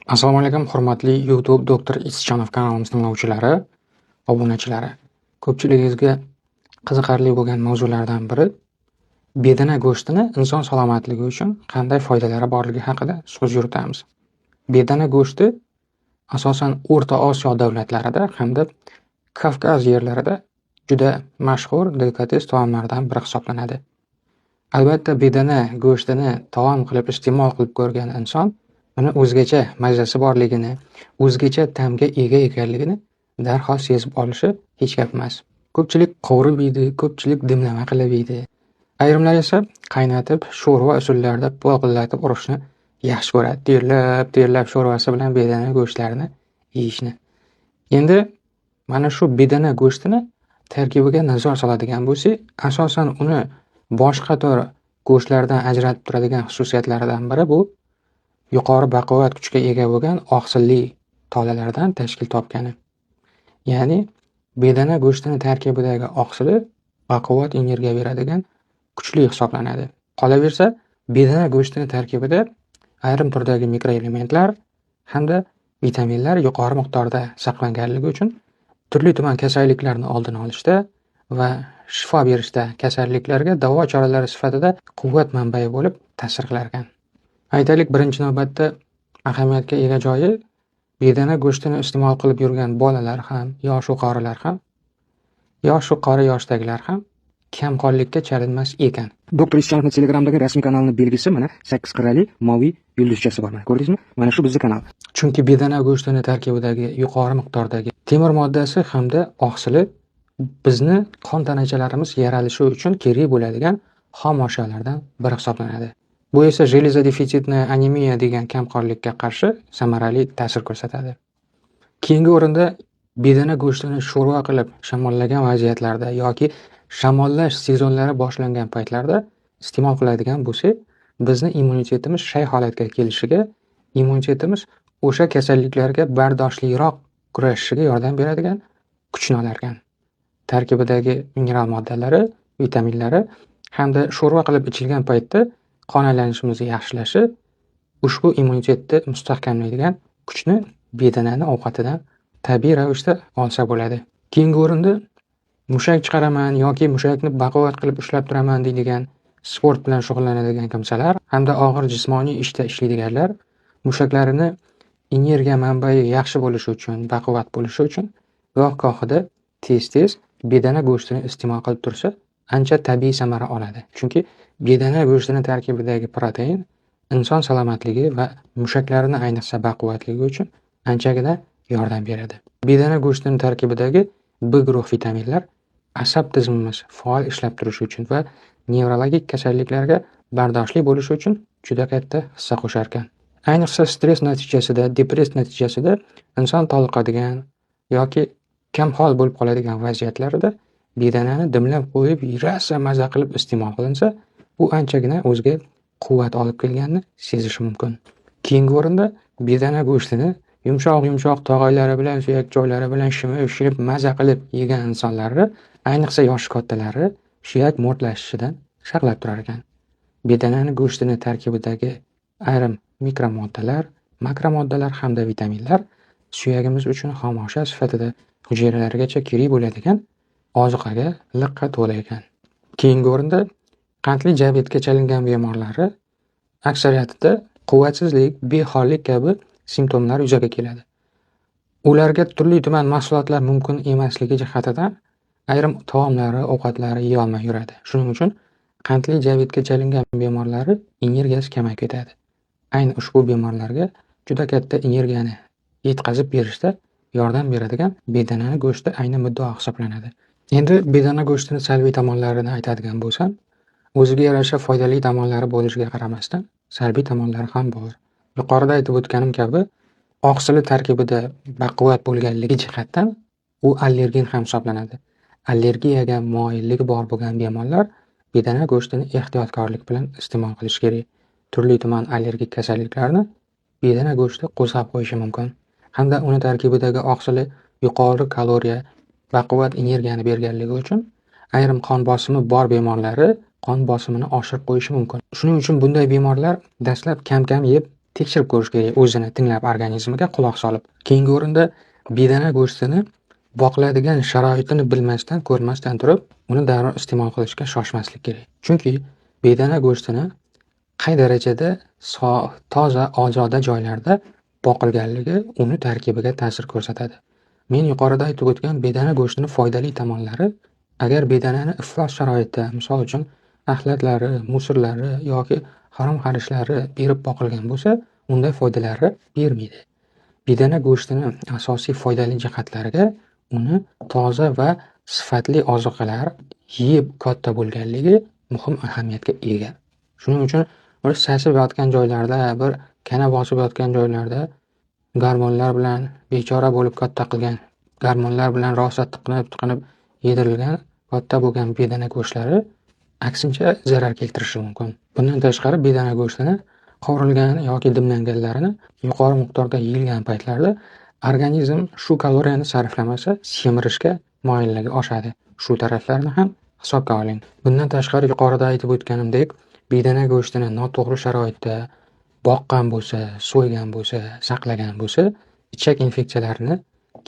Assalomu alaykum, hurmatli YouTube Doktor Ischanov kanalimiz tinglovchilari, obunachilari. Ko'pchiligingizga qiziqarli bo'lgan mavzulardan biri bedana go'shtini inson salomatligi uchun qanday foydalari borligi haqida so'z yuritamiz. Bedana go'shti asosan O'rta Osiyo davlatlarida hamda Kavkaz yerlarida juda mashhur delikates taomlardan biri hisoblanadi. Albatta, bedana go'shtini taom qilib iste'mol qilib ko'rgan inson uni o'zgacha mazasi borligini, o'zgacha ta'mga ega ekanligini darhol sezib olishi hech gap emas. Ko'pchilik qovurib yeydi, ko'pchilik dimlama qilib yeydi. Ayrimlar esa qaynatib, sho'rva usullarida po'g'illatib urishni yaxshi ko'radi. Terlab, terlab sho'rvasi bilan bedana go'shtlarini yeyishni. Endi mana shu bedana go'shtini tarkibiga nazar soladigan bo'lsak, asosan uni boshqa tur go'shtlardan ajratib turadigan xususiyatlaridan biri bu yuqori baquvvat kuchga ega bo'lgan oqsilli tolalardan tashkil topgani. Ya'ni bedana go'shtini tarkibidagi oqsili baquvvat energiya beradigan kuchli hisoblanadi. Qolaversa, bedana go'shtini tarkibida ayrim turdagi mikroelementlar hamda vitaminlar yuqori miqdorda saqlanganligi uchun turli tuman kasalliklarni oldini olishda va shifo berishda, kasalliklarga davo choralari sifatida quvvat manbai bo'lib ta'sir qilar ekan. Aytaylik, birinchi navbatda ahamiyatga ega joyi bedana go'shtini iste'mol qilib yurgan bolalar ham, yosh-u qorilar ham, yosh-u qori yoshdagilar ham kamqonlikka chalinmas ekan. Doktor Ischanovni Telegramdagi rasmiy kanalini belgisi mana 8 qirrali moviy yulduzchasi bor. Mana ko'rdingizmi? Mana shu bizning kanal. Chunki bedana go'shtini tarkibidagi yuqori miqdordagi temir moddasi hamda oqsili bizni qon tanachalarimiz yaralishi uchun kerak bo'ladigan xom ashyolardan biri hisoblanadi. Bu esa железодефицитная анемия degan kamqonlikka qarshi samarali ta'sir ko'rsatadi. Keyingi o'rinda bedana go'shtini sho'rva qilib shamollagan vaziyatlarda yoki shamollash sezonlari boshlangan paytlarda iste'mol qiladigan bo'lsak, bizni immunitetimiz shay holatga kelishiga, immunitetimiz o'sha kasalliklarga bardoshliroq kurashishiga yordam beradigan kuchni olar ekan. Tarkibidagi mineral moddalari, vitaminlari hamda sho'rva qilib ichilgan paytda qon aylanishimizni yaxshilashi ushbu immunitetni mustahkamlaydigan kuchni bedanani ovqatidan tabiiy ravishda olsa bo'ladi. Keyingi o'rinda mushak chiqaraman yoki mushakni baquvvat qilib ushlab turaman deydigan, sport bilan shug'ullanadigan kimsalar hamda og'ir jismoniy ishda ishlaydiganlar mushaklarini energiya manbai yaxshi bo'lishi uchun, baquvvat bo'lishi uchun goh-gohida tez-tez bedana go'shtini iste'mol qilib tursa, ancha tabiiy samara oladi. Chunki bedana go'shtini tarkibidagi protein inson salomatligi va mushaklarini ayniqsa baquvvatligi uchun anchagina yordam beradi. Bedana go'shtini tarkibidagi B guruh vitaminlar asab tizimimiz faol ishlab turishi uchun va nevrologik kasalliklarga bardoshli bo'lishi uchun juda katta hissa qo'shar ekan. Ayniqsa stress natijasida, depress natijasida inson toliqadigan yoki kamhol bo'lib qoladigan vaziyatlarida bedanani dimlab qo'yib, rosa maza qilib iste'mol qilinsa, u anchagina o'ziga quvvat olib kelganini sezishi mumkin. Keyingi o'rinda bedana go'shtini yumshoq-yumshoq tog'oylari bilan, suyak joylari bilan shimib-shimib maza qilib yegan insonlarni, ayniqsa yoshi kattalari suyak mo'rtlashishidan saqlab turar ekan. Bedanani go'shtini tarkibidagi ayrim mikromoddalar, makromoddalar hamda vitaminlar suyagimiz uchun xomashyo sifatida hujayralargacha kerak bo'ladigan ozuqaga liqqa to'la ekan. Keyingi o'rinda qandli diabetga chalingan bemorlari aksariyatida quvvatsizlik, behollik kabi simptomlar yuzaga keladi. Ularga turli tuman mahsulotlar mumkin emasligi jihatidan ayrim taomlari, ovqatlari yeya olmay yuradi. Shuning uchun qandli diabetga chalingan bemorlari energiyasi kamayib ketadi. Ayni ushbu bemorlarga juda katta energiyani yetkazib berishda yordam beradigan bedanani go'shti ayni muddao hisoblanadi. Endi bedana go'shtini salbiy tomonlarini aytadigan bo'lsam, o'ziga yarasha foydali tomonlari bo'lishiga qaramasdan, salbiy tomonlari ham bor. Yuqorida aytib o'tganim kabi, oqsili tarkibida baquvvat bo'lganligi jihatdan u allergen ham hisoblanadi. Allergiyaga moyilligi bor bo'lgan bemorlar bedana go'shtini ehtiyotkorlik bilan iste'mol qilish kerak. Turli tuman allergik kasalliklarni bedana go'shti qo'zg'ab qo'yishi mumkin. Hamda uni tarkibidagi oqsili yuqori kaloriya, baquvvat energiyani berganligi uchun ayrim qon bosimi bor bemorlari qon bosimini oshirib qo'yishi mumkin. Shuning uchun bunday bemorlar dastlab kam-kam yeb Tekshirib ko'rish kerak, o'zini tinglab, organizmiga quloq solib. Keyingi o'rinda bedana go'shtini boqiladigan sharoitini bilmasdan, ko'rmasdan turib, uni darrov iste'mol qilishga shoshmaslik kerak. Chunki bedana go'shtini qay darajada toza, ozoda joylarda boqilganligi uni tarkibiga ta'sir ko'rsatadi. Men yuqorida aytib o'tgan bedana go'shtini foydali tomonlari, agar bedanani iflos sharoitda, misol uchun axlatlari, musorlari yoki harom-harishlari berib boqilgan bo'lsa, unday foydalari bermaydi. Bedana go'shtini asosiy foydali jihatlariga uni toza va sifatli ozuqalar yeb katta bo'lganligi muhim ahamiyatga ega. Shuning uchun bir sasib yotgan joylarda, bir kana bosib yotgan joylarda gormonlar bilan bechora bo'lib katta qilgan, gormonlar bilan rosa tiqinib-tiqinib yedirilgan katta bo'lgan bedana go'shtlari aksincha zarar keltirishi mumkin. Bundan tashqari bedana go'shtini qovurilgan yoki dimlanganlarini yuqori miqdorda yeyilgan paytlarda organizm shu kaloriyani sarflamasa, semirishga moyilligi oshadi. Shu taraflarni ham hisobga oling. Bundan tashqari yuqorida aytib o'tganimdek, bedana go'shtini noto'g'ri sharoitda boqqan bo'lsa, so'ygan bo'lsa, saqlagan bo'lsa, ichak infeksiyalarini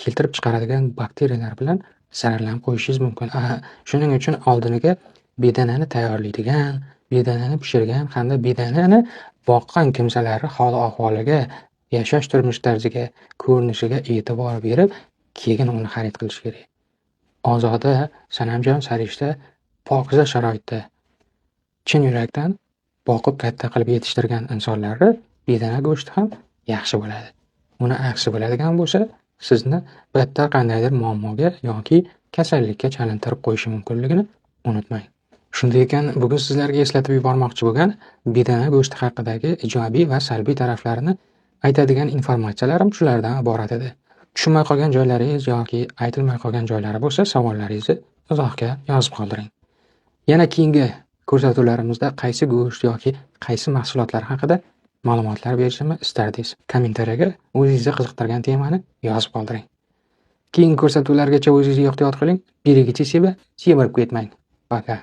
keltirib chiqaradigan bakteriyalar bilan zararlanib qo'yishingiz mumkin. Shuning uchun oldiniga bedanani tayyorlaydigan, bedanani pishirgan hamda bedanani boqqan kimsalarni hol-ahvoliga, yashash turmush tarziga, ko'rinishiga e'tibor berib, keyin uni xarid qilish kerak. Ozoda, sanamjon sarishta, pokiza sharoitda chin yurakdan boqib katta qilib yetishtirgan insonlarni bedana go'shti ham yaxshi bo'ladi. Uni aksi bo'ladigan bo'lsa, sizni battar qandaydir muammoga yoki kasallikka chalintirib qo'yishi mumkinligini unutmang. Shunday ekan, bugun sizlarga eslatib yubormoqchi bo'lgan bedana go'shti haqidagi ijobiy va salbiy taraflarini aytadigan informatsiyalarim shulardan iborat edi. Tushunmay qolgan joylaringiz yoki aytilmay qolgan joylari bo'lsa, savollaringizni izohga yozib qoldiring. Yana keyingi ko'rsatuvlarimizda qaysi go'sht yoki qaysi mahsulotlar haqida ma'lumotlar berishimni istardingiz? Kommentariyaga o'zingizni qiziqtirgan temani yozib qoldiring. Keyingi ko'rsatuvlargacha o'zingizga ehtiyot qiling. Берегите себя, semirib ketmang. Пока.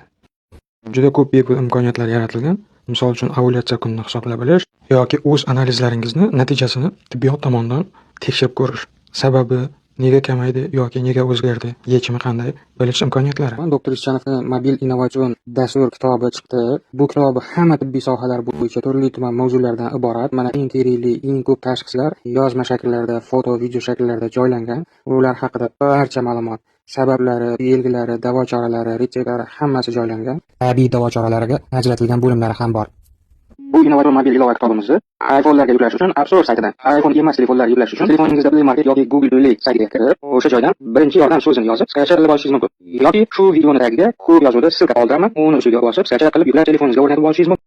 Juda ko'p bepul imkoniyatlar yaratilgan. Misol uchun, ovulyatsiya kunini hisoblab bilish yoki o'z analizlaringizni natijasini tibbiyot tomonidan tekshirib ko'rish. Sababi nega kamaydi yoki nega o'zgardi, yechimi qanday bilish imkoniyatlari. Doktor Ischanovning mobil innovatsion dastur kitobi chiqdi. Bu kitobi hamma tibbiy sohalar bo'yicha turli tuman mavzulardan iborat. Mana eng kerakli, eng ko'p tashxislar yozma shakllarda, foto, video shakllarda joylangan. Ular haqida barcha ma'lumot, sabablari, belgilari, davo choralari, retseptlari hammasi joylangan. Tabiiy davo choralariga ajratilgan bo'limlari ham bor. Bu innovatsion mobil ilova kitobimizni iPhone'larga yuklash uchun App Store saytidan, iPhone emas telefonlarga yuklash uchun telefoningizda Play Market yoki Google Play saytiga kirib, o'sha joydan birinchi yordam so'zini yozib, скачать qilib olishingiz mumkin. Yoki shu videoni tagiga ko'p yozuvda ссылка qoldiraman, uni ustiga bosib, скачать qilib yuklab telefoningizga o'rnatib olishingiz mumkin.